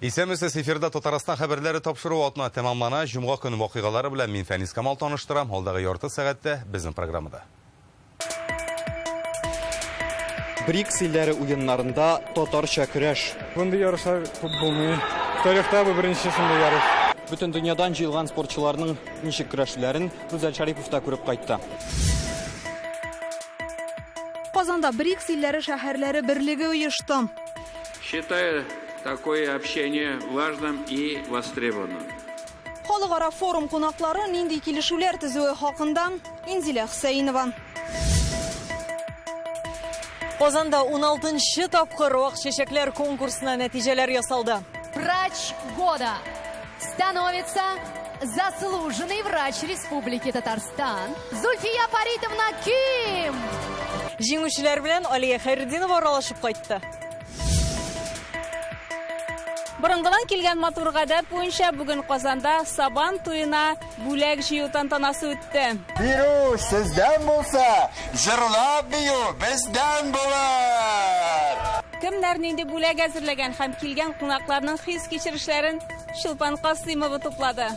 Исәнмесез, эфирда Татарстан хәбәрләре тапшыруы атна тәмамлана. Җомга көне вакыйгалары белән мин Фәнис Камал таныштырам. Алдагы ярты сәгатьтә безнең программада. БРИКС илләре уеннарында татарча көрәш. Мондый ярышлар күп булмый. Тарихта бу беренче шундый ярыш. Бөтен дөньядан җыелган спортчыларның ничек көрәшүләрен Рүзәл Шәрипов та күреп кайтты. Казанда БРИКС илләре шәһәрләре берлеге оешты. Считаю такое общение важным и востребованным. Халыкара форум кунаклары нинди килешүләр төзүе хакында Инзилә Хөсәенова. Казанда 16 тапкыр Ак чәчәкләр конкурсына нәтиҗәләр ясалды. Врач года становится заслуженный врач Республики Татарстан Зульфия Фаритовна Ким. Җиңүчеләр белән Алия Хәйретдинова аралашып кайтты. Борынгыдан килгән матур гадәт буенча бүген Казанда Сабан туена бүләк җыю тантанасы үтте. Бирү сездән булса, җырлап бию бездән булыр! Кемнәр нинди бүләк әзерләгән һәм килгән кунакларның хис-кичерешләрен Чулпан Касыймова туплады.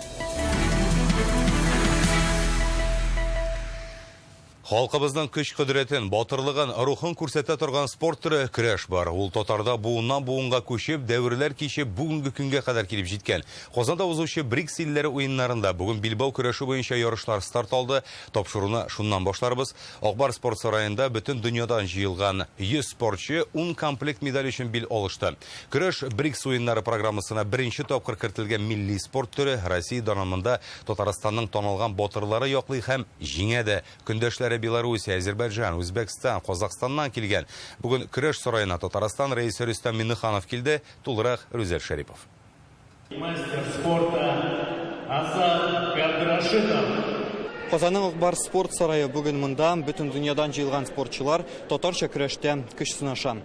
Халкыбызның көч-кодрәтен, батырлыгын, рухын күрсәтә торган спорт төре көрәш бар. Ул татарда буыннан буынга күчеп, дәверләр кичеп, бүгенге көнгә кадәр килеп җиткән. Казанда узучы БРИКС илләре уеннарында бүген билбау көрәше буенча ярышлар старт алды. Тапшыруны шуннан башларбыз. Акбар спорт сараенда бөтен дөньядан җыелган 100 спортчы ун комплект медаль өчен бил алышты. Көрәш БРИКС уеннары программасына беренче тапкыр кертелгән милли спорт төре. Россия данын монда Татарстанның танылган батырлары яклый һәм җиңә дә. Көндәшләре Белоруссия, Әзербайҗан, Үзбәкстан, Казахстаннан килгән. Бүген көрәш сараена Татарстан Рәисе Рөстәм Миңнеханов килде. Тулырак Рүзәл Шәрипов. Мастер спорта Азат Габдрашитов. Казанның Ак Барс спорт сарае бүген монда бөтен дөньядан җыелган спортчылар татарча көрәштә көч сынаша.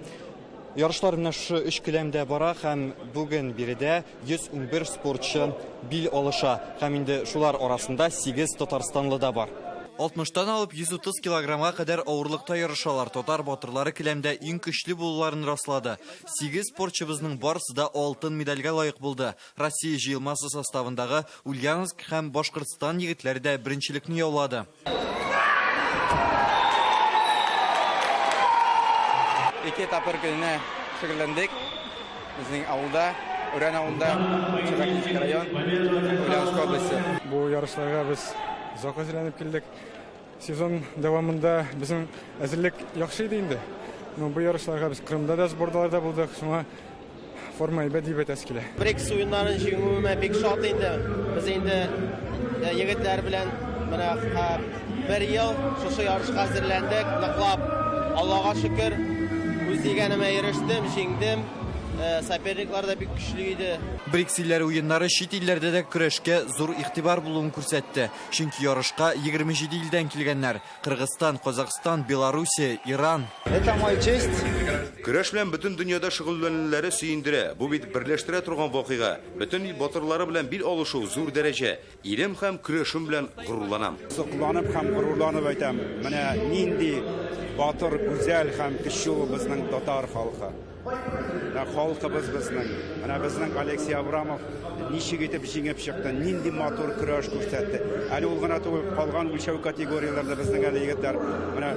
Ярышлар менә шушы өч келәмдә бара һәм бүген биредә 111 спортчы бил алыша һәм инде шулар арасында 8 татарстанлы да бар. 60-тан алып 130 килограммга кадәр авырлыкта ярышалар. Татар батырлары келәмдә иң көчле булуларын раслады. 8 спортчыбызның барысы да алтын медальгә лаек булды. Россия җыелмасы составындагы Ульяновск һәм Башкортстан егетләре дә беренчелекне яулады. Ике тапкыр көненә шөгыльләндек. Безнең авылда, Өрән авылында, Чебокинский район, Ульяновск областе. Бу ярышларга без озак әзерләнеп килдек. Сезон дәвамында безнең әзерлек яхшы иде инде. Но бу ярышларга без Кырымда да сбордаларда булдык, шуңа Форма әйбәт дип әйтәсе килә. БРИКС уеннарын җиңүемә бик шат инде. Без инде э, егетләр белән менә э, бер ел шушы ярышка әзерләндек, ныклап. Аллага шөкер, үз дигәнемә ирештем, җиңдем. Э, соперниклар да бик көчле иде. БРИКС илләре уеннары чит илләрдә дә көрәшкә зур игътибар булуын күрсәтте. Чөнки ярышка 27 илдән килгәннәр. Кыргызстан, Казахстан, Белоруссия, Иран. Это моя честь. Көрәш белән бөтен дөньяда шөгыльләнүләре сөендерә. Бу бит берләштерә торган вакыйга. Бөтен ил батырлары белән бил алышу зур дәрәҗә. Илем һәм көрәшем белән горурланам. Сокланып һәм горурланып әйтәм, менә нинди батыр, гүзәл һәм көчле ул безнең татар халкы. Менә халкыбыз безнең. Менә безнең Алексей Абрамов ничек итеп җиңеп чыкты, нинди матур көрәш күрсәтте. Әле ул гына түгел, калган үлчәү категорияләрендә безнең әле егетләр менә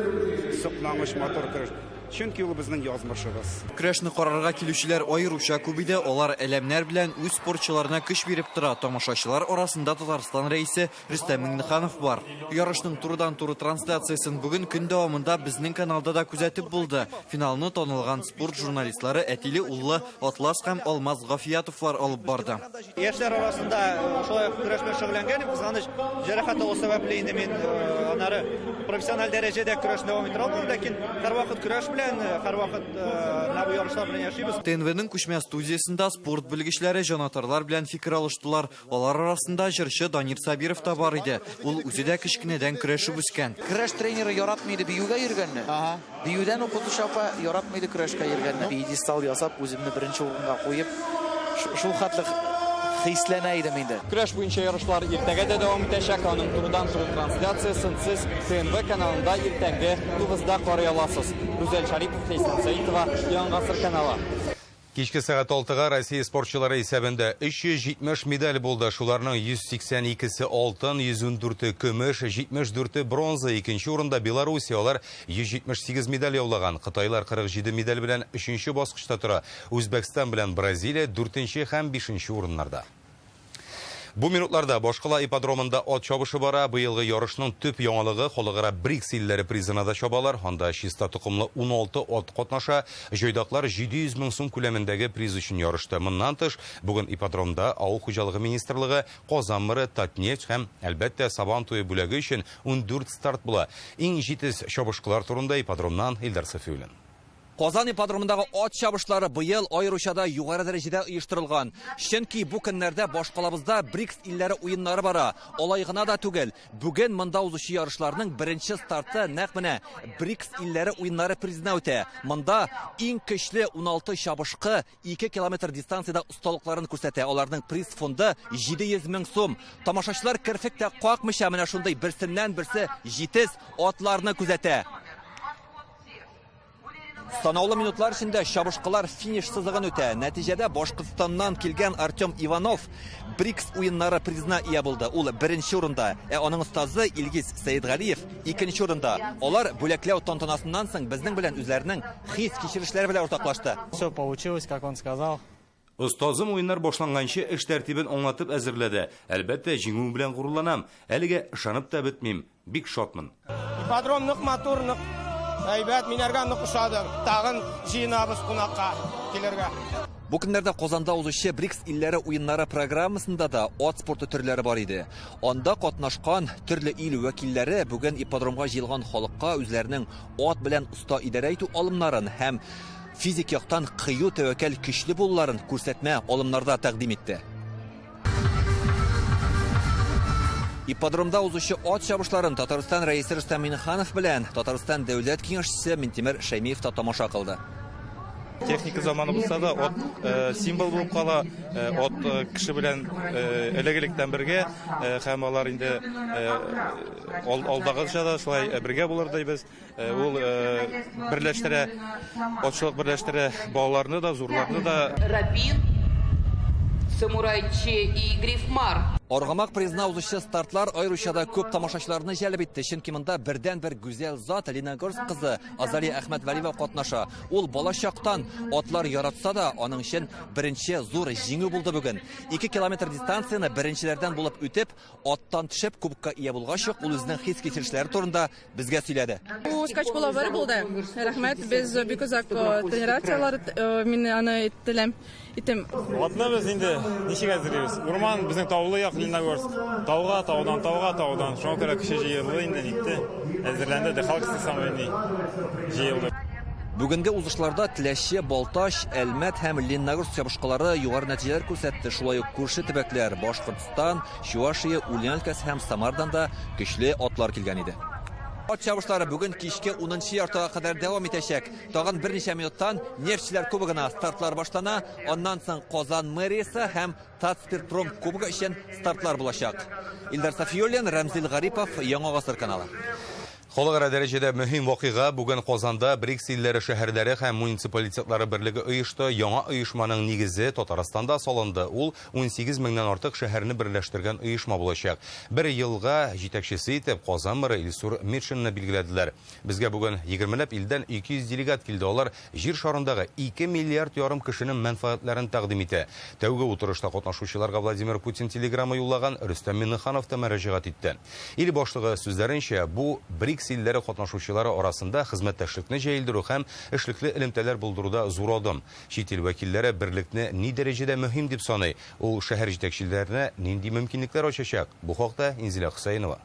соклангыч матур көрәш. Чөнки ул безнең язмышыбыз. Көрәшне карарга килүчеләр аеруча күп иде. Алар әләмнәр белән үз спортчыларына көч биреп тора. Тамашачылар арасында Татарстан Рәисе Рөстәм Миңнеханов бар. Ярышның турыдан-туры трансляциясен бүген көн дәвамында безнең каналда да күзәтеп булды. Финалны танылган спорт журналистлары әтиле-уллы Атлас һәм Алмаз Гафиятовлар алып барды. Яшьләр арасында э, шулай ук көрәш белән шөгыльләнгән идем. Кызганыч, җәрәхәт алу сәбәпле инде мин э, аннары профессиональ дәрәҗәдә көрәшне дәвам иттерә алмадым. Ләкин һәрвакыт көрәш белән, э, һәрвакыт менә бу ярышлар белән яшибез. ТНВның күчмә студиясендә спорт белгечләре җанатарлар белән фикер алыштылар. Алар арасында җырчы Данир Сабиров та бар иде. Ул үзе дә кечкенәдән көрәшеп үскән. Көрәш тренеры яратмый иде биюгә йөргәнне. Биюдән укытучы апа яратмый иде көрәшкә йөргәнне. Пьедестал ясап, үземне беренче урынга куеп, шул хәтле хисләнә идем инде. Көрәш буенча ярышлар иртәгә дә дәвам итәчәк. Аның турыдан-туры трансляциясен сез ТНВ каналында иртәнге 9-да карый аласыз. Рүзәл Шарипов, Ләйсән Сәитова, Яңа Гасыр каналы. Кичке сәгать 6-га Россия спортчылары исәбендә 370 медаль булды. Шуларның 182-се алтын, 114-е көмеш, 74-е бронза. Икенче урында Белоруссия. Алар 178 медаль яулаган. Кытайлар 47 медаль белән өченче баскычта тора. Үзбәкстан белән Бразилия дүртенче һәм бишенче урыннарда. Бу минутларда башкала ипподромында ат чабышы бара. Быелгы ярышның төп яңалыгы халыкара БРИКС илләре призына да чабалар. Анда чиста токымлы 16 ат катнаша. Җайдаклар 700 мең сум күләмендәге приз өчен ярышты. Моннан тыш, бүген ипподромда Авыл хуҗалыгы министрлыгы, Казан мэры, Татнефть һәм, әлбәттә, Сабан туе бүләге өчен 14 старт була. Иң җитез чабышкылар турында ипподромнан Илдар Сафиуллин. Казан ипподромындагы ат чабышлары быел аеруча да югары дәрәҗәдә оештырылган. Чөнки бу көннәрдә башкалабызда БРИКС илләре уеннары бара. Алай гына да түгел, бүген монда узучы ярышларның беренче старты нәкъ менә БРИКС илләре уеннары призына үтә. Монда иң көчле 16 чабышкы 2 километр дистанциядә осталыкларын күрсәтә. Аларның приз фонды 700 мең сум. Тамашачылар керфек тә какмыйча менә шундый берсеннән-берсе җитез атларны күзәтә. Санаулы минутлар эчендә чабышкылар финиш сызыгын үтә. Нәтиҗәдә Башкортстаннан килгән Артем Иванов БРИКС уеннары призына ия булды. Ул беренче урында, ә аның остазы Илгиз Сәетгалиев икенче урында. Алар бүләкләү тантанасыннан соң безнең белән үзләренең хис-кичерешләре белән уртаклашты. Все получилось, как он сказал. Остазым уеннар башланганчы эш тәртибен аңлатып әзерләде. Әлбәттә, җиңүем белән горурланам. Әлегә ышанып та бетмим. Бик шатмын. Ипподром нык матур, нык әйбәт, минәргә нык ошады. Тагын җыенабыз кунакка килергә. Бу көннәрдә Казанда узучы БРИКС илләре уеннары программасында да ат спорты төрләре бар иде. Анда катнашкан төрле ил вәкилләре бүген ипподромга җыелган халыкка үзләренең ат белән оста идарә итү алымнарын һәм физик яктан кыю, тәвәккәл, көчле булуларын күрсәтмә алымнарда тәкъдим итте. Ипподромда узучы ат чабышларын Татарстан Рәисе Рөстәм Миңнеханов белән Татарстан Дәүләт Киңәшчесе Минтимер Шәймиев та тамаша кылды. Техника заманы булса да, ат э, символ булып кала, э, ат э, кеше белән элек-электән бергә һәм алар инде алдагыча да шулай бергә булыр дибез. Ул берләштерә, атчылык берләштерә балаларны да, зурларны да. Рабин, Самурай Че и Грифмар. Аргамак призына узучы стартлар аеруча да күп тамашачыларны җәлеп итте, чөнки монда бердәнбер гүзәл зат Лениногорск кызы Азалия Әхмәтвәлиева катнаша. Ул балачактан атлар яратса да, аның өчен беренче зур җиңү булды бүген. 2 километр дистанцияне беренчеләрдән булып үтеп, аттан төшеп кубокка ия булгач ук, ул үзенең хис-кичерешләре турында безгә сөйләде. Бу скачкалар бар булды. Рәхмәт, без бик озак э, тренировациялар э, мин аны иттеләм, иттем. Атны без инде ничек әзерлибез? Урман безнең таулы як Лениногорск. Тауга, таудан, тауга, таудан. Шуңа күрә кеше җыелды инде, нитте. Әзерләнде, дыхалкасы самый ни җыелды. Бүгенге узышларда Теләче, Балтач, Әлмәт һәм Лениногорск чабышкылары югары нәтиҗәләр күрсәтте. Шулай ук күрше төбәкләр, Башкортстан, Чувашия, Ульян өлкәсе һәм Самардан да көчле атлар килгән иде. Ат чабышлары бүген кичке унынчы яртыга кадәр дәвам итәчәк. Тагын берничә минуттан Нефтьчеләр кубогына стартлар башлана, аннан соң Казан мэриясе һәм Татспиртпром кубогы өчен стартлар булачак. Илдар Сафиуллин, Рәмзил Гарипов, Яңа гасыр каналы. Халыкара дәрәҗәдә мөһим вакыйга бүген Казанда БРИКС илләре шәһәрләре һәм муниципалитетлары берлеге оешты. Яңа оешманың нигезе Татарстанда салынды. Ул 18 меңнән артык шәһәрне берләштергән оешма булачак. Бер елга җитәкчесе итеп Казан мэры Илсур Метшинны билгеләделәр. Безгә бүген егермеләп илдән 200 делегат килде. Алар Җир шарындагы ике миллиард ярым кешенең мәнфәгатьләрен тәкъдим итә. Тәүге утырышта катнашучыларга Владимир Путин телеграмма юллаган, Рөстәм Миңнеханов та мөрәҗәгать итте. Ил башлыгы сүзләренчә, бу БРИКС илләре катнашучылары арасында хезмәттәшлекне җәелдерү һәм эшлекле элемтәләр булдыруда зур адым. Чит ил вәкилләре берлекне ни дәрәҗәдә мөһим дип саный, ул шәһәр җитәкчеләренә нинди мөмкинлекләр ачачак? Бу хакта Инзилә Хөсәенова.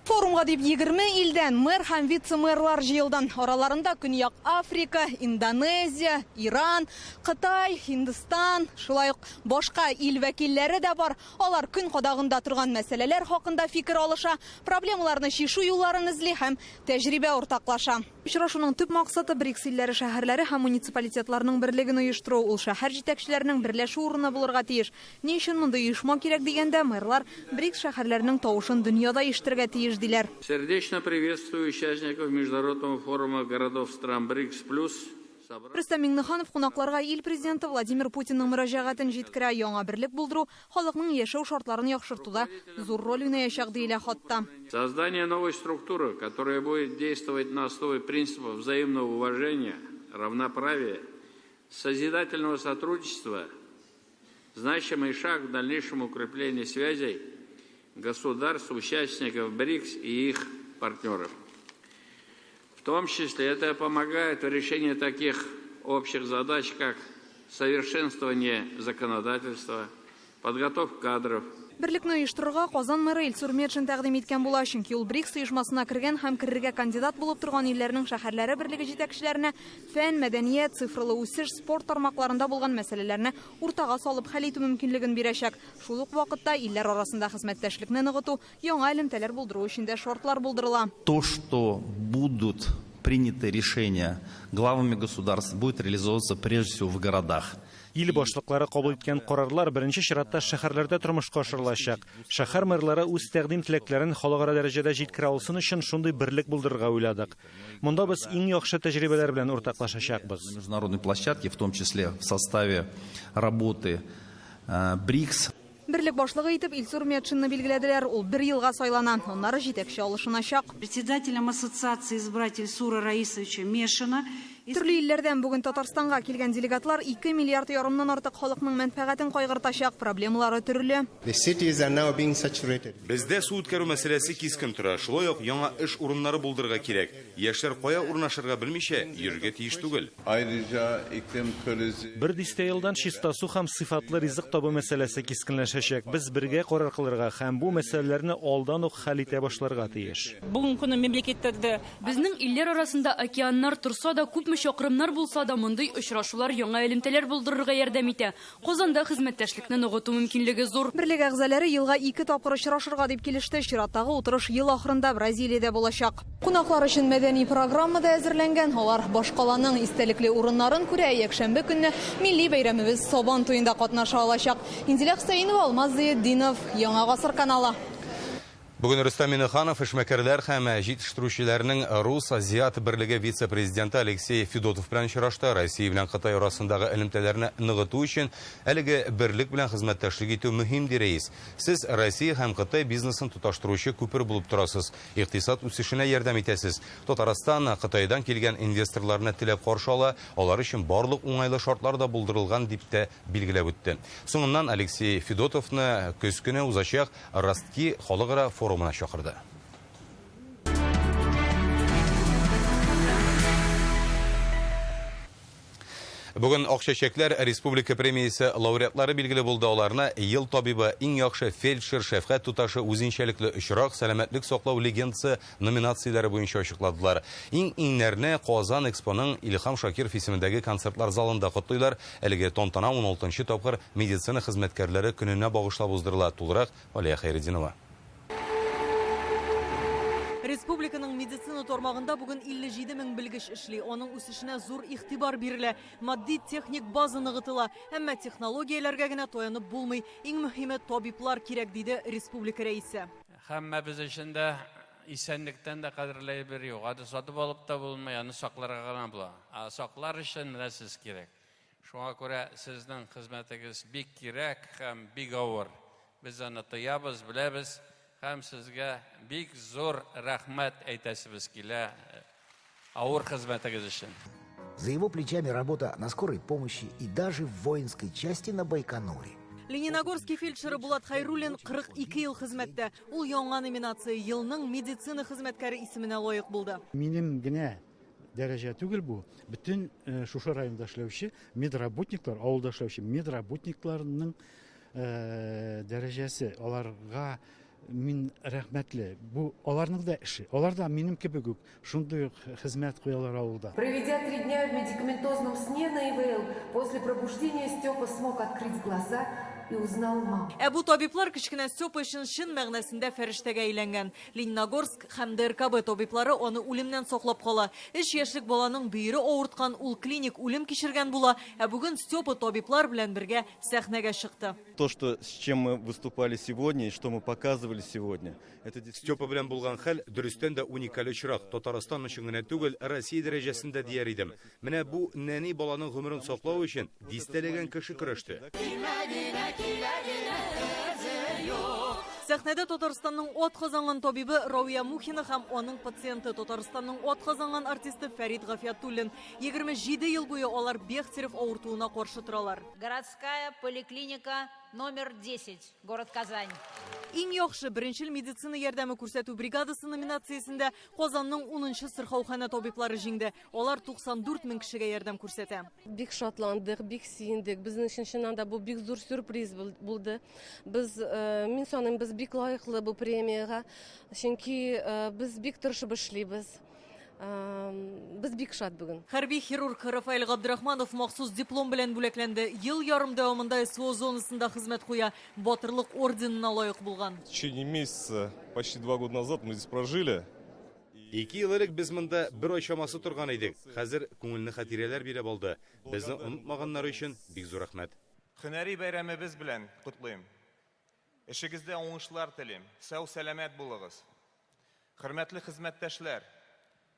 Форумга дип 20 илдән мэр һәм вице-мэрлар җыелды. Араларында Көньяк Африка, Индонезия, Иран, Кытай, Һиндстан, шулай ук башка ил вәкилләре дә бар. Алар көн кадагында торган мәсьәләләр хакында фикер алыша, проблемаларны чишү юлларын эзли һәм тәҗрибә уртаклаша. Очрашуның төп максаты, БРИКС илләре шәһәрләре һәм муниципалитетларының берлеген оештыру. Ул шәһәр җитәкчеләренең берләшү урыны булырга тиеш. Ни өчен мондый оешма кирәк дигәндә, мэрлар БРИКС шәһәрләренең тавышын дөньяда ишетергә тиеш, диләр. Сердечно приветствую участников Международного форума городов стран БРИКС плюс. Рөстәм Миңнеханов кунакларга ил президенты Владимир Путинның мөрәҗәгатен җиткерә. Яңа берлек булдыру халыкның яшәү шартларын яхшыртуда зур роль уйнаячак, диелә хатта. Создание новой структуры, которая будет действовать на основе принципов взаимного уважения, равноправия, созидательного сотрудничества, значимый шаг в дальнейшем укреплении связей государств-участников БРИКС и их партнеров. В том числе это помогает в решении таких общих задач, как совершенствование законодательства, подготовка кадров. Берлекне оештырырга Казан мэры Илсур Метшин тәкъдим иткән була, чөнки ул БРИКС оешмасына кергән һәм керергә кандидат булып торган илләрнең шәһәрләре берлеге җитәкчеләренә фән, мәдәният, цифрлы үсеш, спорт тармакларында булган мәсьәләләрне уртага салып хәл итү мөмкинлеген бирәчәк. Шул ук вакытта илләр арасында хезмәттәшлекне ныгыту, яңа элемтәләр булдыру өчен дә шартлар булдырыла. То, что будут приняты решения главами государств, будет реализовываться прежде всего в городах. Ил башлыклары кабул иткән карарлар беренче чиратта шәһәрләрдә тормышка ашырылачак. Шәһәр мэрлары үз тәкъдим теләкләрен халыкара дәрәҗәдә җиткерә алсын өчен шундый берлек булдырырга уйладык. Монда без иң яхшы тәҗрибәләр белән уртаклашачакбыз. На международной площадке, в том числе в составе работы БРИКС. Берлек башлыгы итеп Илсур Метшинны билгеләделәр. Ул бер елга сайлана. Аннары җитәкче алышыначак. Председателем ассоциации избрать Ильсура Раисовича Мешина. Төрле илләрдән бүген Татарстанга килгән делегатлар 2 миллиард ярымнан артык халыкның мәнфәгатен кайгыртачак. Проблемалары төрле. Бездә су үткәрү мәсьәләсе кискен тора. Шулай ук яңа эш урыннары булдырырга кирәк. Яшьләр кая урнашырга белмичә йөрергә тиеш түгел. Бер дистә елдан чиста су һәм сыйфатлы ризык табу мәсьәләсе кискенләшәчәк. Без бергә карар кылырга һәм бу мәсьәләләрне алдан ук хәл итә башларга тиеш. Бүгенге көндә мемлекетләрдә безнең илләр арасында океаннар торса да, күпме чакрымнар булса да, мондый очрашулар яңа элемтәләр булдырырга ярдәм итә. Казанда хезмәттәшлекне ныгыту мөмкинлеге зур. Берлек әгъзалары елга 2 тапкыр очрашырга дип килеште. Чираттагы утырыш ел ахырында Бразилиядә булачак. Кунаклар өчен мәдәни программа да әзерләнгән. Алар башкаланың истәлекле урыннарын күрә, якшәмбе көнне милли бәйрәмебез Сабан туенда катнаша алачак. Инзилә Хөсәенова, Алмаз Зыятдинов, Яңа Гасыр каналы. Бүген Рөстәм Миңнеханов эшмәкәрләр һәм җитештерүчеләрнең Рус Азиат берлеге вице-президенты Алексей Федотов белән очрашты. Россия белән Кытай арасындагы элемтәләрне ныгыту өчен әлеге берлек белән хезмәттәшлек итү мөһим, ди рәис. Сез Россия һәм Кытай бизнесын тоташтыручы күпер булып торасыз. Икътисад үсешенә ярдәм итәсез. Татарстан Кытайдан килгән инвесторларны теләп каршы ала, алар өчен барлык уңайлы шартлар да булдырылган дип тә билгеләп үтте. Соңыннан Алексей Федотовны көз көне узачак Ростки халыкара форумына чакырды. Бүген Акчәчәкләр республика премиясе лауреатлары билгеле булды. Аларны ел табибы, иң яхшы фельдшер, шәфкать туташы, үзенчәлекле очрак, сәламәтлек саклау легендасы номинацияләре буенча ачыкладылар. Иң-иңнәрне Казан Экспоның Илһам Шакиров исемендәге концертлар залында котлыйлар. Әлеге тантана 16нчы тапкыр медицина хезмәткәрләре көненә багышлап уздырыла. Тулырак Алия Хәйретдинова. Республиканың медицина тармагында бүген 57 мең белгеч эшли. Аның үсешенә зур игътибар бирелә. Матди техник база ныгытыла. Әмма технологияләргә генә таянып булмый. Иң мөһиме табиблар кирәк, диде республика рәисе. Һәммәбез өчен дә исәнлектән дә кадерле бер юк. Аны сатып алып та булмый, аны сакларга гына була. Ә саклар өчен менә сез кирәк. Шуңа күрә сезнең хезмәтегез бик кирәк һәм бик авыр. Без аны тоябыз, беләбез. Һәм сезгә бик зур рәхмәт әйтәсебез килә авыр хезмәтегез өчен. За его плечами работа на скорой помощи и даже в воинской части на Байконуре. Лениногорский фельдшеры Булат Хайруллин 42 ел хезмәттә. Ул яңа номинация елның медицина хезмәткәре исеменә лаек булды. Минем генә дәрәҗә түгел бу. Бөтен шушы районда эшләүче медработниклар, авылда эшләүче медработникларның дәрәҗәсе, аларга мин рәхмәтле. Бу аларның да эше. Алар да минем кебек үк шундый ук хезмәт куялар авылда. Проведя 3 дня в медикаментозном сне на ИВЛ, после пробуждения Степа смог открыть глаза и узнал маму. Ә бу табиблар кечкенә Степа өчен чын мәгънәсендә фәрештәгә әйләнгән. Лениногорск һәм ДРКБ табиблары аны үлемнән саклап кала. Өч яшьлек баланың бөере авырткан, ул клиник үлем кичергән була. Ә бүген Степа табиблар белән бергә сәхнәгә чыкты. То, что, с чем мы выступали сегодня и что мы показывали сегодня, это Степа белән булган хәл дөрестән дә уникаль очрак. Татарстан өчен генә түгел, Россия дәрәҗәсендә дияр идем. Менә бу нәни баланың гомерен саклау өчен дистәләгән кеше көрәште. Сәхнәдә Татарстанның атказанган табибы Рауя Мухина һәм аның пациенты Татарстанның атказанган артисты Фәрит Гафиятуллин. 27 ел буе алар Бехтерев авыртуына каршы торалар. Городская поликлиника номер 10, город Казань. Иң яхшы беренчел медицина ярдәме күрсәтү бригадасы номинациясендә Казанның 10 нчы сырхауханә табиблары җиңде. Алар 94 мең кешегә ярдәм күрсәтә. Бик шатландык, бик сөендек. Безнең өчен чыннан да бу бик зур сюрприз булды. Без, мин саныйм, без бик лаеклы бу премиягә, чөнки без бик тырышып эшлибез. Без бик шат бүген. Хәрби хирург Рафаэль Габдрахманов махсус диплом белән бүләкләнде. Ел ярым дәвамында СВО зонасында хезмәт куя. Батырлык орденына лаек булган. В течение месяца, почти 2 года назад мы здесь прожили. Ике ел элек без монда бер ай чамасы торган идек. Хәзер күңелне хатирәләр биләп алды. Безне онытмаганнары өчен бик зур рәхмәт. Һөнәри бәйрәмебез белән котлыйм. Эшегездә уңышлар телим. Сау-сәламәт булыгыз. Хөрмәтле хезмәттәшләр,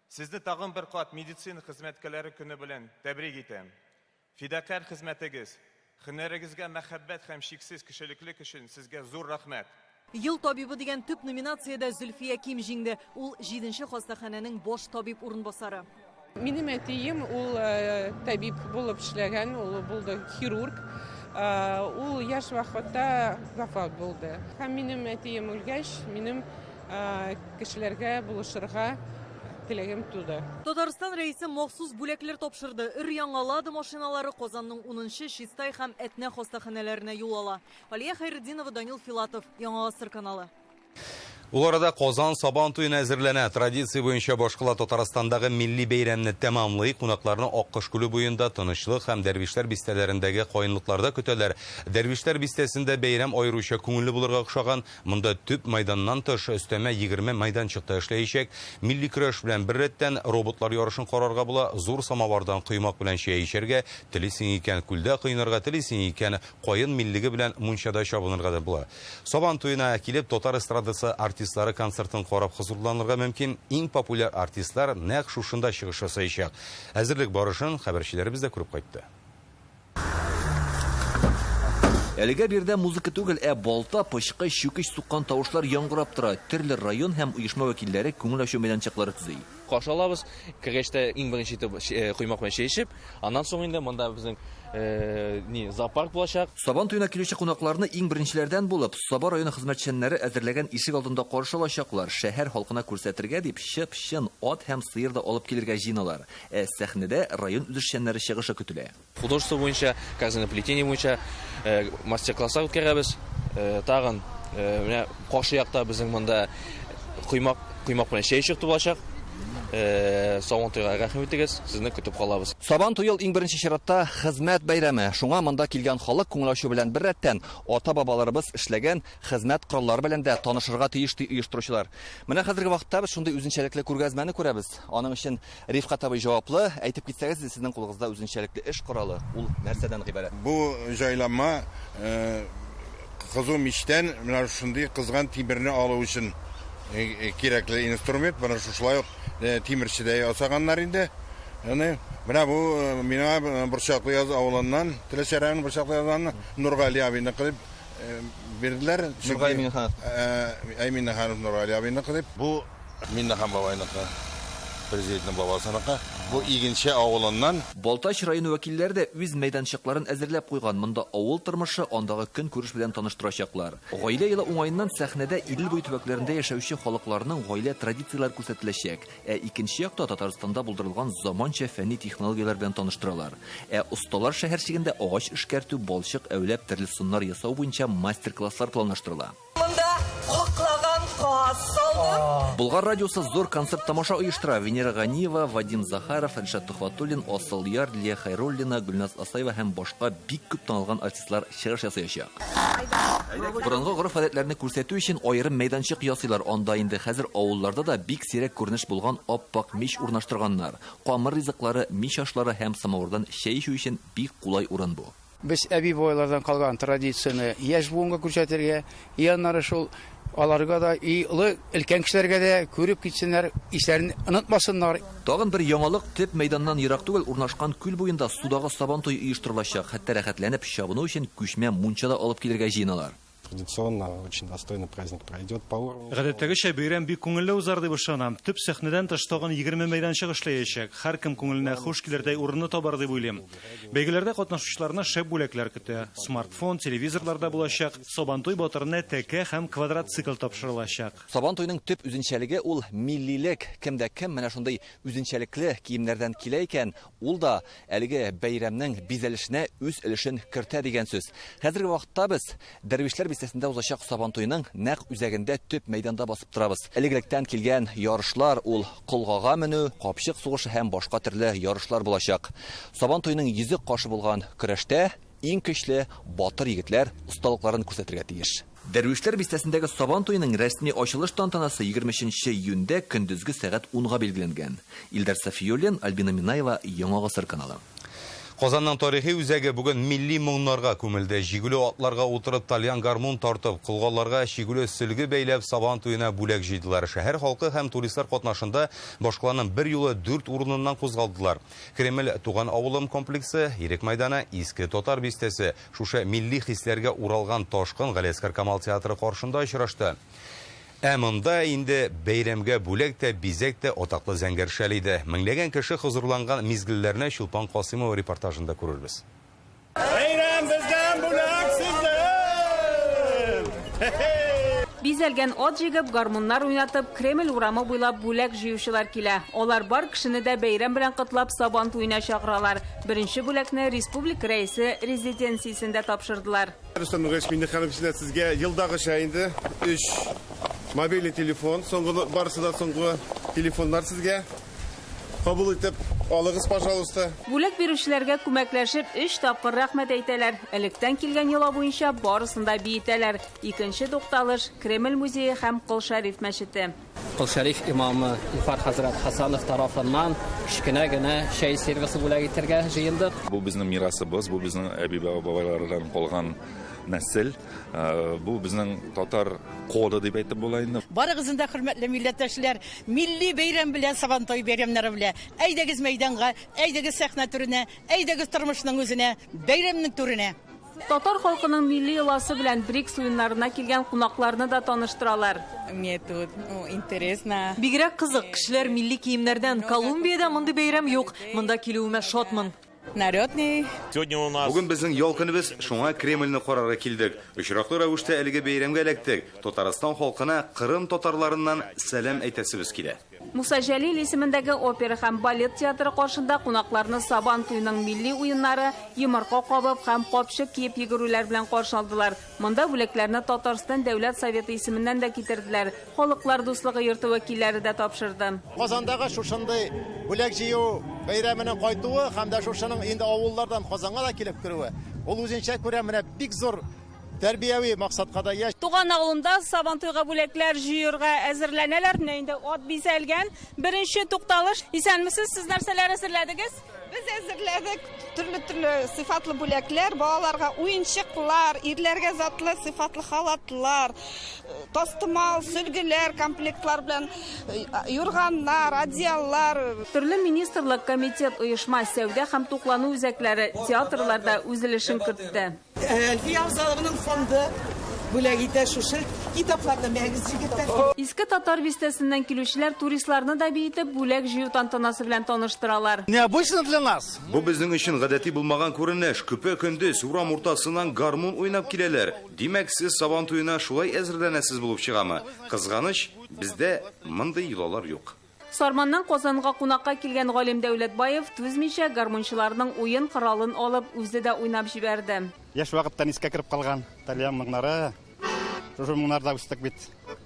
сезне тагын бер кат медицина хезмәткәрләре көне белән тәбрик итәм. Фидакарь хезмәтегез, һөнәрегезгә мәхәббәт һәм чиксез кешелеклек өчен сезгә зур рәхмәт. Ел табибы дигән төп номинациядә Зөлфия Ким җиңде. Ул 7нче хастаханәнең баш табиб урынбасары. Минем әтием ул табиб булып эшләгән, ул булды хирург. Ул яшь вакытта вафат булды. Һәм минем әтием үлгәч, минем кешеләргә булышырга теләгем туды. Татарстан Рәисе махсус бүләкләр тапшырды. Өр-яңа Лада машиналары Казанның 10нчы, Чистай һәм Әтнә хастаханәләренә юл ала. Алия Хәйретдинова, Данил Филатов, Яңа Гасыр каналы. Ул арада Казан Сабан туена әзерләнә. Традиция буенча башкала Татарстандагы милли бәйрәмне тәмамлый. Кунакларны Аккош күле буенда Тынычлык һәм Дәрвишләр бистәләрендәге каенлыкларда көтәләр. Дәрвишләр бистәсендә бәйрәм аеруча күңелле булырга охшаган. Монда төп майданнан тыш өстәмә 20 майданчык та эшләячәк. Милли көрәш белән беррәттән роботлар ярышын карарга була. Зур самовардан коймак белән чәй эчәргә, телисең икән күлдә коенырга, телисең икән каен миллеге белән мунчада чабынырга да була. Сабан туена килеп татар эстрадасы артистлары концертын карап хозурланырга мөмкин. Иң популяр артистлар нәкъ шушында чыгыш ясаячак. Әзерлек барышын хәбәрчеләребез дә күреп кайтты. Әлегә биредә музыка түгел, ә балта, пычкы, чүкеч суккан тавышлар яңгырап тора. Төрле район һәм оешма вәкилләре күңел ачу мәйданчыклары төзи. Каршы алабыз, кергәч тә иң беренче итеп коймак белән чәй эчеп, аннан соң инде монда безнең зоопарк булачак. Сабан туена килүче кунакларны иң беренчеләрдән булып Саба районы хезмәтчәннәре әзерләгән ишек алдында каршы алачаклар. Шәһәр халкына күрсәтергә дип чып-чын ат һәм сыер да алып килергә җыеналар. Ә сәхнәдә район үзешчәннәре чыгышы көтелә. Художество буенча, корзиноплетение буенча мастер-класслар үткәрәбез. Тагын менә каршы якта безнең монда коймак белән чәй эчү булачак. Сабан туйга рәхим итегез, сезне көтеп калабыз. Сабан туе ул иң беренче чиратта хезмәт бәйрәме. Шуңа монда килгән халык күңел ачу белән беррәттән ата-бабаларыбыз эшләгән хезмәт кораллары белән дә танышырга тиеш, ди оештыручылар. Менә хәзерге вакытта без шундый үзенчәлекле күргәзмәне күрәбез. Аның өчен Рифкать абый җаваплы. Әйтеп китсәгез, сезнең кулыгызда үзенчәлекле эш коралы. Ул нәрсәдән гыйбарәт? Бу җайланма кызу мичтән менә шундый кызган тимерне алу өчен кирәкле инструмент. Менә шушылай ук тимерчедә ясаганнар инде. Менә бу миңа Борчаклы яз авылыннан, Теләче районы Борчаклы языннан Нургали абыйныкы дип бирделәр. Нургали Миңнеханов. Әй, Миңнеханов Нургали абыйныкы дип. Бу Миңнехан бабайныкы, президентның бабасыныкы. Бу Игенче авылыннан. Балтач районы вәкилләре дә үз мәйданчыкларын әзерләп куйган. Монда авыл тормышы, андагы көнкүреш белән таныштырачаклар. Гаилә елы уңаеннан сәхнәдә Идел буе төбәкләрендә яшәүче халыкларның гаилә традицияләре күрсәтеләчәк. Ә икенче якта Татарстанда булдырылган заманча фәнни технологияләр белән таныштыралар. Ә осталар шәһәрчегендә агач эшкәртү, балчык әүләп, төрле сыннар ясау буенча мастер-класслар планлаштырыла. Монда каклаган каз салдым. Болгар радиосы зур концерт-тамаша оештыра. Венера Ганиева, Вадим Захаров, Ришат Төхвәтуллин, Асыл Яр, Лилия Хәйруллина, Гөлназ Асаева һәм башка бик күп танылган артистлар чыгыш ясаячак. Борынгы гореф-гадәтләрне күрсәтү өчен аерым мәйданчык ясыйлар. Анда инде хәзер авылларда да бик сирәк күренеш булган ап-ак мич урнаштырганнар. Камыр ризыклары, мич ашлары һәм самавырдан чәй эчү өчен бик кулай урын бу. Без әби-бабайлардан калган традицияне яшь буынга күрсәтергә, и аннары шул аларга да, и олы өлкән кешеләргә дә күреп китсеннәр, исләрен онытмасыннар. Тагын бер яңалык, төп мәйданнан ерак түгел урнашкан күл буенда судагы Сабантуй оештырылачак. Хәтта рәхәтләнеп чабыну өчен күчмә мунча да алып килергә җыеналар. Традиционно очень достойный праздник пройдет по уровню. Гадәттәгечә, бәйрәм бик күңелле узар дип ышанам. Төп сәхнәдән тыш тагын 20 мәйданчык эшләячәк. Һәркем күңеленә хуш килердәй урынны табар дип уйлыйм. Бәйгеләрдә катнашучыларны шәп бүләкләр көтә. Смартфон, телевизорлар да булачак. Сабантуй батырына тәкә һәм квадроцикл тапшырылачак. Сабантуйның төп үзенчәлеге ул миллилек. Кем дә кем менә шундый үзенчәлекле киемнәрдән килә икән, ул да әлеге бәйрәмнең бизәлешенә үз өлешен кертә дигән сүз. Хәзерге вакытта без Дәрвишләр бистәсендә узачак Сабантуйның нәкъ үзәгендә төп мәйданда басып торабыз. Элек-электән килгән ярышлар ул колгага менү, капчык сугышы һәм башка төрле ярышлар булачак. Сабантуйның йөзек кашы булган көрәштә иң көчле батыр егетләр осталыкларын күрсәтергә тиеш. Дәрвишләр бистәсендәге Сабан туеның рәсми ачылыш тантанасы 23 июньдә көндезге сәгать унга билгеләнгән. Илдар Сафиуллин, Альбина Минаева, Яңа Гасыр каналы. Казанның тарихи үзәге бүген милли моңнарга күмелде. Җигүле атларга утырып, тальян гармун тартып, колгаларга чигүле сөлге бәйләп Сабан туена бүләк җыйдылар. Шәһәр халкы һәм туристлар катнашында башкаланың бер юлы 4 урыныннан кузгалдылар. Кремль, Туган авылым комплексы, Ирек майданы, Иске Татар бистәсе. Шушы милли хисләргә уралган ташкын Галиәсгар Камал театры каршында очрашты. Ә монда инде бәйрәмгә бүләк тә, бизәк тә атаклы зәңгәр шәл иде. Меңләгән кеше хозурланган мизгелләрне Чулпан Касыймова репортажында күрербез. Бәйрәм бездән, бүләк сездән! Бизәлгән ат җигеп, гармуннар уйнатып, Кремль урамы буйлап бүләк җыючылар килә. Алар бар кешене дә бәйрәм белән котлап Сабан туена чакыралар. Беренче бүләкне республика рәисе резиденциясендә тапшырдылар. Рөстәм Нургалиевич Миңнеханов исенә сезгә елдагыча инде 3 мобильный телефон, соңгы, барысы да соңгы телефоннар сезгә. Кабул итеп алыгыз, пожалуйста. Бүләк бирүчеләргә күмәкләшеп 3 тапкыр рәхмәт әйтәләр. Электән килгән йола буенча барысын да биетәләр. Икенче тукталыш Кремль музее һәм Кол Шәриф мәчете. Кол Шәриф имамы Илфар хәзрәт Хасанов тарафыннан кечкенә генә чәй сервисы бүләк итәргә җыендык. Бу безнең мирасыбыз, бу безнең әби-бабайлардан калган нәсел. Бу безнең татар коды дип әйтеп була инде. Барыгызны да, хөрмәтле милләттәшләр, милли бәйрәм белән, Сабантуй бәйрәмнәре белән. Әйдәгез мәйданга, әйдәгез сәхнә түренә, әйдәгез тормышның үзенә, бәйрәмнең түренә. Татар халкының милли йоласы белән БРИКС уеннарына килгән кунакларны да таныштыралар. Мне тут, ну, интересно. Бигрәк кызык, кешеләр милли киемнәрдән. Колумбиядә мондый бәйрәм юк. Монда килүемә шатмын. Народный. Сегодня у нас Бүген безнең ял көнебез, шуңа Кремльне карарга килдек. Очраклы рәвештә әлеге бәйрәмгә эләктек. Татарстан халкына Кырым татарларыннан сәлам әйтәсебез килә. Муса Җәлил исемендәге опера һәм балет театры каршында кунакларны Сабан туеның милли уеннары, йомырка кабып һәм капчык киеп йөгерүләр белән каршы алдылар. Монда бүләкләрне Татарстан Дәүләт Советы исеменнән дә китерделәр. Халыклар дуслыгы йорты вәкилләре дә тапшырды. Казандагы шушындый бүләк җыю бәйрәменең кайтуы һәм дә шушының инде авыллардан Казанга да килеп керүе, ул үзенчә күрә менә бик зур тәрбияви максатка да ия. Туган авылында Сабантуйга бүләкләр җыюрга әзерләнәләр. Менә инде ат бизәлгән. Беренче тукталыш. Исәнмесез, сез нәрсәләр әзерләдегез? Без әзерләдек төрле-төрле сыйфатлы бүләкләр, балаларга уенчыклар, ирләргә затлы сыйфатлы халатлар, тастымал, сөлгеләр, комплектлар белән, юрганнар, одеяллар. Төрле министрлык, комитет, оешма, сәүдә һәм туклану үзәкләре, театрларда үз өлешен кертте. Әлфия Авзалованың фонды бүләк итә шушы китапларны мәгез җегетләр. Иске Татар бистәсеннән килүчеләр туристларны да биетеп, бүләк җыю тантанасы белән таныштыралар. Необычно для нас. Бу безнең өчен гадәти булмаган күренеш. Көпә көндез урам уртасыннан гармун уйнап киләләр. Димәк, сез Сабан туена шулай әзерләнәсез булып чыгамы? Кызганыч, бездә мондый йолалар юк. Сарманнан Казанга кунакка килгән Галим Дәүләтбаев түзмичә гармунчыларның уен коралын алып, үзе дә уйнап җибәрде. Яшь вакыттан искә кереп калган тальян моңнары. Шушы моңнарда үстек бит.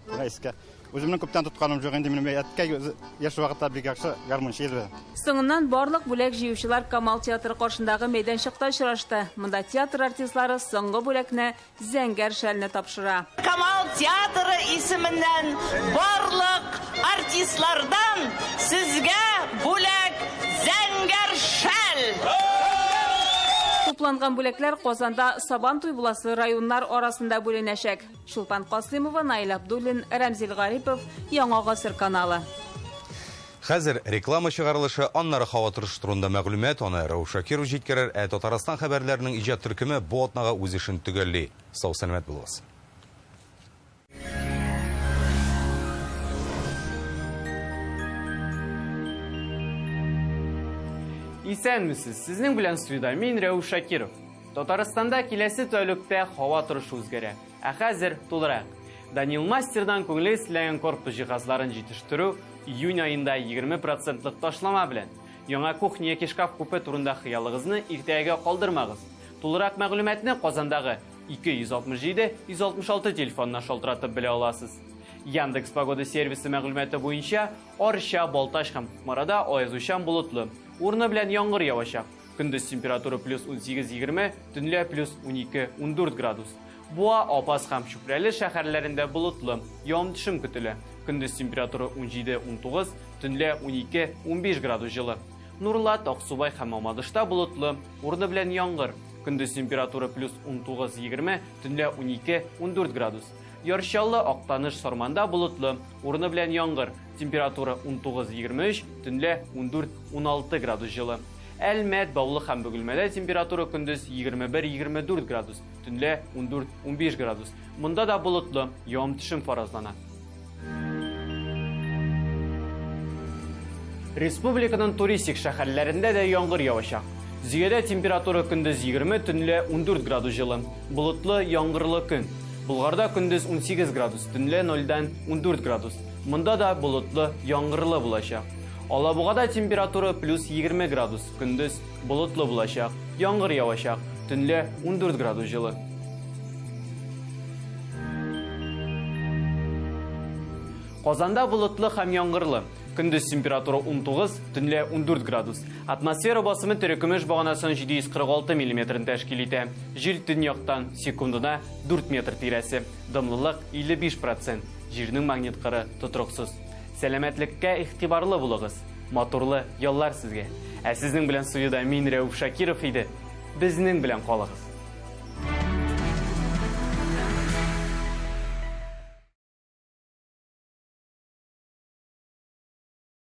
Менә искә. Үземнең күптән тотканым юк инде, минем әткәй яшь вакытта бик яхшы гармунчы иде. Соңыннан барлык бүләк җыючылар Камал театры каршындагы мәйданчыкта очрашты. Монда театр артистлары соңгы бүләкне зәңгәр шәлне тапшыра. Камал театры исеменнән барлык артистлардан сезгә бүләк зәңгәр шәл! Тупланган бүләкләр Казанда Сабантуй буласы районнар арасында бүленәчәк. Чулпан Касыймова, Наил Абдуллин, Рәмзил Гарипов, Яңа гасыр каналы. Хәзер реклама чыгарылышы, аннары һава торышы турында мәгълүмат, аны Рәүф Шакиров җиткерер, ә Татарстан хәбәрләренең иҗат төркеме бу атнага үз эшен төгәлли. Сау-сәламәт булыгыз. Исәнмесез, сезнең белән студиядә мин Рәүф Шакиров. Татарстанда киләсе тәүлектә һава торышы үзгәрә. Ә хәзер тулырак. Данил Мастердан күңеле эсләгән корпус җиһазларын җитештерү июнь аенда 20 процентлык ташлама белән. Яңа кухня яки шкаф-купе турында хыялыгызны иртәгәгә калдырмагыз. Тулырак мәгълүматны Казандагы 267 166 телефонына шалтыратып белә аласыз. Яндекс Погода сервисы мәгълүматы буенча, Арча, Балтач һәм Кукмарада аязучан болытлы. Урыны белән яңгыр явачак. Көндез температура плюс 18-20, төнлә плюс 12-14 градус. Буа, Апас һәм Чүпрәле шәһәрләрендә болытлы, явым-төшем көтелә. Көндез температура 17-19, төнлә 12-15 градус җылы. Нурлат, Аксубай һәм Мамадышта болытлы, урыны белән яңгыр. Көндез температура плюс 19-20, төнлә 12-14 градус. Яр Чаллы, Актаныш, Сарманда болытлы, урыны белән яңгыр. Температура 19-23, төнлә 14-16 градус җылы. Әлмәт, Баулы һәм Бөгелмәдә температура көндез 21-24 градус, төнлә 14-15 градус. Монда да болытлы, явым-төшем фаразлана. Республиканың туристик шәһәрләрендә дә яңгыр явачак. Зөядә температура көндез 20, төнлә 14 градус җылы. Болытлы, яңгырлы көн. Болгарда көндез 18 градус, төнлә 0-дән 14 градус. Монда да болытлы, яңгырлы булачак. Алабугада температура плюс 20 градус, көндез болытлы булачак, яңгыр явачак, төнлә 14 градус җылы. Казанда болытлы һәм яңгырлы. Көндез температура 19, төнлә 14 градус. Атмосфера басымы терекөмеш баганасының 746 миллиметрын тәшкил итә. Җил төньяктан секундына 4 метр тирәсе. Дымлылык 55 процент. Җирнең магнит кыры тотрыксыз. Сәламәтлеккә игътибарлы булыгыз. Матурлы яллар сезгә. Ә сезнең белән студиядә мин Рәүф Шакиров иде. Безнең белән калыгыз.